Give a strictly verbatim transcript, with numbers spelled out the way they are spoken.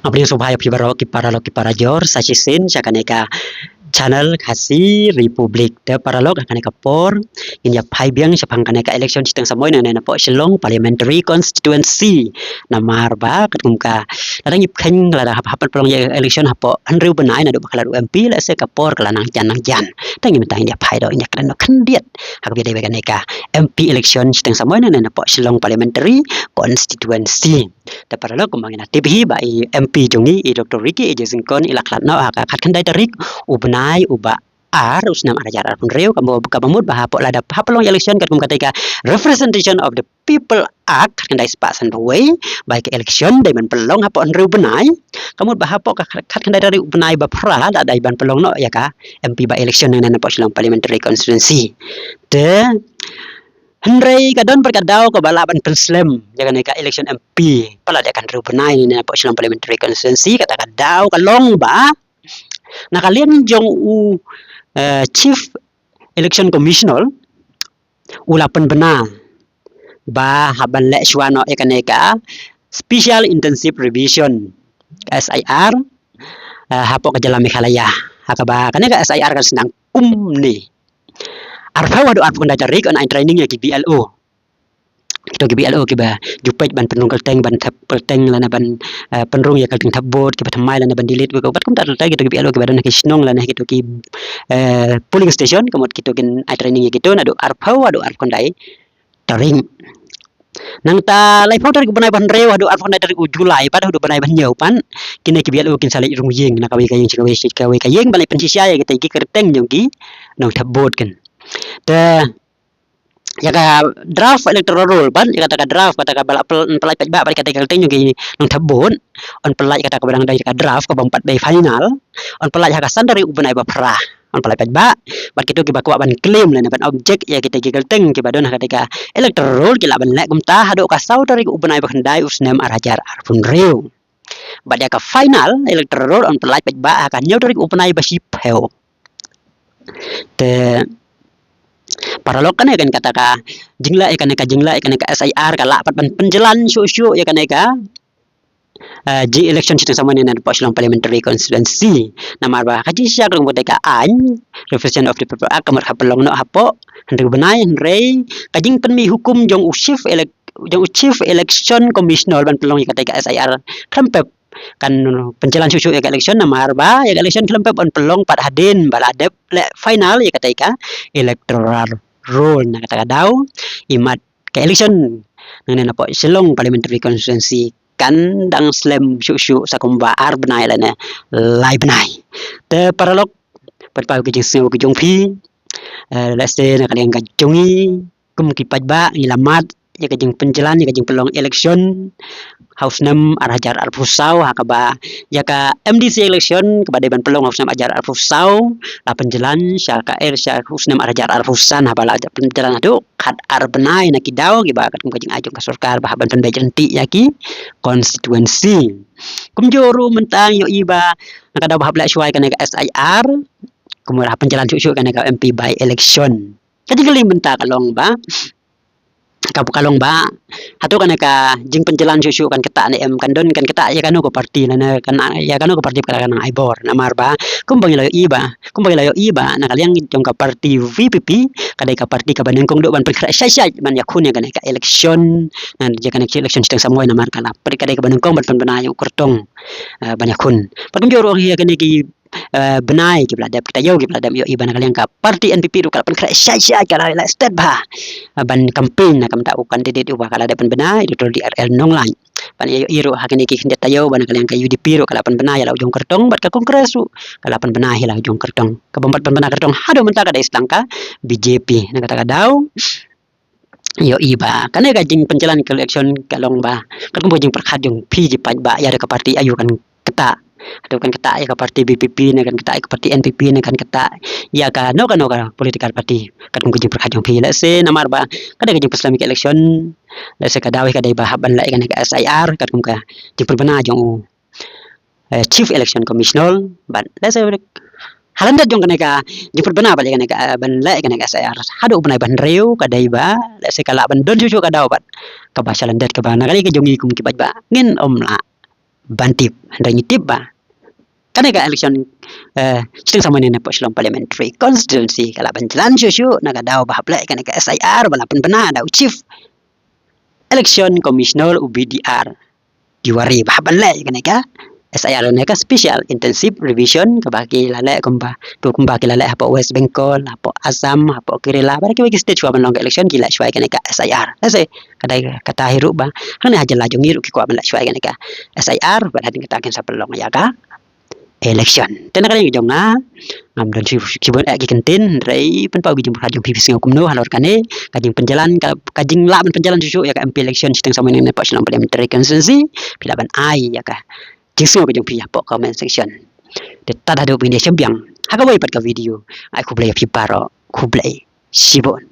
Bad sngewbha ïa phi baroh ki paralok ki parajor sa shisien sha kane ka channel Khasi Republic. Te paralok, ha kane ka por ngin ïa phai biang shaphang kane ka election shiteng samoi na ne na poh Shillong Parliamentary Constituency. Namar ba katkum ka la dang ïa pynkheiñ, la da hap hap pynlong ïa election hapoh hynriew bnai naduh ba ka la ruh M P, lehse ka por ka la nang jan nang jan. Te ngin mynta ngin ïa phai doh, ngin ïa kren doh khyndiat ha kaba ïadei bad kane ka M P election shiteng samoi na ne na poh Shillong Parliamentary Constituency. Te paralok, kumba ngin ïa tip hi ba i M P jong ngi, i Doctor Ricky A J Syngkon, i la khlad noh ha ka khatkhyndai tarik u bnai uba ar u snem ar hajar arphew hynriew, kaba, kaba mut ba hapoh la da hap pynlong election katkum katei ka Representation of the People Act khatkhyndai spah sanphew wei, ba ka election dei ban pynlong hapoh hynriew bnai. Ka mut ba hapoh ka khat-, khatkhyndai tarik u bnai ba phra la dei ban pynlong noh ïa ka M P by election na ne na poh Shillong Parliamentary Constituency. Te hynrei ka don pat ka daw kaba lah ban pynslem ïa kane ka election M P palat ïa ka hynriew bnai na ne na poh Shillong Parliamentary Constituency. Kata ka daw ka long ba na ka liang jong u, eh, Chief Election Commissioner u la pynbna ba hap ban leh shuwa noh ïa kane ka Special Intensive Revision, S I R, eh, hapoh ka jylla Meghalaya. Ha kaba kane ka S I R kan sa nang kumne. Arphew haduh arphew khyndai tarik yn ai training ïa ki B L O. Kito ki B L O kiba ju peit ban pynrung kyrteng, ban thep kyrteng lane ban, eh, pynrung ïa ka kyrteng thep vote, kiba thymmai lane ban delete vote, bad kumta kumta kito ki B L O kiba don ha ki shnong lane kito ki, eh, polling station, ka mut kito kin ai training ïa kito naduh arphew haduh arphew khyndai tarik. Nangta laiphew tarik u bnai ba hynriew haduh arphew khyndai tarik u July pat, haduh bnai ba hynñiew pat, kine ki B L O kin sa leit rung ïing na kawei ka ïing sha kawei, sha kawei ka ïing ban leit pynshisha ïa kita ki kyrteng jong ki nongthep vote kin. Te ïa ka draft electoral roll pat, ïa kata ka draft, kata kaba la pyl-, pynlait paidbah bad kata ka kyrteng jong ki nongthep vote, yn pynlait kata kaba dang dei ka draft, kaba ym pat dei final, yn pynlait ha ka san tarik u bnai ba phra. Yn pynlait paidbah bad kito kiba kwah ban claim lane ban object ïa kita ki kyrteng kiba don ha kata ka electoral roll ki lah ban leh kumta haduh ka saw tarik u bnai ba khyndai u snem ar hajar arphew hynriew. Bad ïa ka final electoral roll yn pynlait paidbah ha ka hynñiew tarik u bnai ba shiphew. Te paralok, kane kan kata ka jingleh, ïa kane ka jingleh, ïa kane ka S I R ka lah pat ban pynjlan shuh shuh ïa kane ka, eh, jing election shiteng samoi na ne na poh Shillong Parliamentary Constituency. Namar ba ka jingshisha ka long ba ka aiñ Representation of the People Act ka mut ka pynlong noh hapoh hynriew bnai, hynrei ka jingpynmih hukum jong u Chief Elec-, jong u Chief Election Commissioner ban pynlong ïa kata ka S I R khlem pep kan pynjlan shuh shuh ïa ka election, namar ba ïa ka election khlem pep yn pynlong pat hadien ba la dep leh final ïa kata ka electoral roll. Na kata ka daw, imat ka election na ne na poh Shillong Parliamentary Constituency kan dang slem shuh shuh sa kumba ar bnai lane lai bnai. Te paralok, pat pat ki jingsngew ki jong phi, eh, lehse na ka liang ka jong ngi kum ki paidbah ngi la mad ïa ka jingpynjlan ïa ka jingpynlong election ha u snem ar hajar arphew saw, ha kaba ïa ka M D C election kaba dei ban pynlong ha u snem ar hajar arphew saw la pynjlan sha ka, eh, sha u snem ar hajar arphew san, haba la pynjlan haduh khat ar bnai na ki daw kiba katkum ka jingai jong ka sorkar ba hap ban pynbeit ryntih ïa ki constituency. Kumjuh ruh mynta ngi ïohi ba na ka daw ba hap leh shuwa ïa kane ka S I R, kumba hap pynjlan shuh shuh ïa kane ka M P by election. Ka jingkylli mynta ka long ba, ka, ka long ba hato kane ka jingpynjlan shuh shuh kan ktah ne em, kan don kan ktah ïa kano ka party lane kan ïa kano ka party ba ka nang ai bor. Namar ba kumba ngi la ïohi ba, kumba ngi la ïohi ba na ka liang jong ka party V P P ka dei ka party kaba nyngkong duh ban pynkhreh shai shai ban ïakhun ïa kane ka election, na ïa kane ka election shiteng samoi, namar ka la pyrkhat ka dei kaba nyngkong ban pynbna ïa u kyrtong, eh, ban ïakhun. Pat kumjuh ruh ïa kane ki, eh, bnai kiba la dep, ki taïew kiba la dep, ïohi ba na ka liang ka party N P P ruh ka la pynkhreh shai shai, ka la leh stet bha, eh, ban campaign na ka bynta u candidate uba ka la dep pynbna, i Doctor D R L Nonglait. Pat ïohi ruh ha kine ki khyndiat taïew ba na ka liang ka U D P ruh ka la pynbna ïa la u jong kyrtong, bad ka Congress ruh ka la pynbna ïa la u jong kyrtong. Kaba ym pat pynbna kyrtong haduh mynta ka dei tang ka B J P. Na kata ka daw, ïohi ba kane ka jingpynjlan ka election ka long ba katkum ka jingpyrkhat jong phi ki paidbah, ïa ka party aïu kan ktah, hato kan ktah ïa ka party V P P ne kan ktah ïa ka party N P P ne kan ktah ïa kano kano ka political party, katkum ka jingpyrkhat jong phi. Lehse namar ba ka dei ka jingpyrshang ka election, lehse ka daw hi ka dei ba hap ban leh ïa kane ka S I R katkum ka jingpynbna jong u, eh, Chief Election Commissioner, bad lehse ha lyndet jong kane ka jingpynbna bad ïa kane ka, eh, ban leh ïa kane ka S I R haduh u bnai ba hynriew ka dei ba lehse ka lah ban don shuh shuh ka daw bad kaba sha lyndet, kaba na ka liang ka jong ngi kum ki paidbah ngin ym lah ban tip. Hynrei ngi tip ba kane ka election, eh, shiteng sawmynne na pdeng Shillong Parliamentary Constituency ka la ban jlan shuh shuh na ka daw ba hap leh kane ka S I R ba la pynbna da u Chief Election Commissioner, u B D R Tiwari, ba hap ban leh kane ka S I R, ne ka Special Intensive Revision, kaba ki la leh kumba, kumba ki la leh hapoh West Bengal, hapoh Assam, hapoh Kerala, bad kiwei ki state shuwa ban long ka election ki leh shuwa kane ka S I R. Lehse ka dei kata hi ruh ba hangne ha jylla jong ngi ruh ki kwah ban leh shuwa kane ka S I R, bad hadien kata kin sa pynlong ïa ka election. Te na ka liang jong nga, ngam don shuh shibun eh ki kyntien, hynrei pynpaw ki jingpyrkhat jong phi, phi sngew kumno halor kane ka jingpynjlan, ka, ka jinglah ban pynjlan shuh shuh ïa ka M P election shiteng sawmynne na pdeng Shillong Parliamentary Constituency. Phi lah ban ai ïa ka jingsngew ka jong phi hapoh comment section. Te tad haduh ban ïa shem biang ha kawei pat ka video, ai khublei ïa phi baroh, khublei shibun.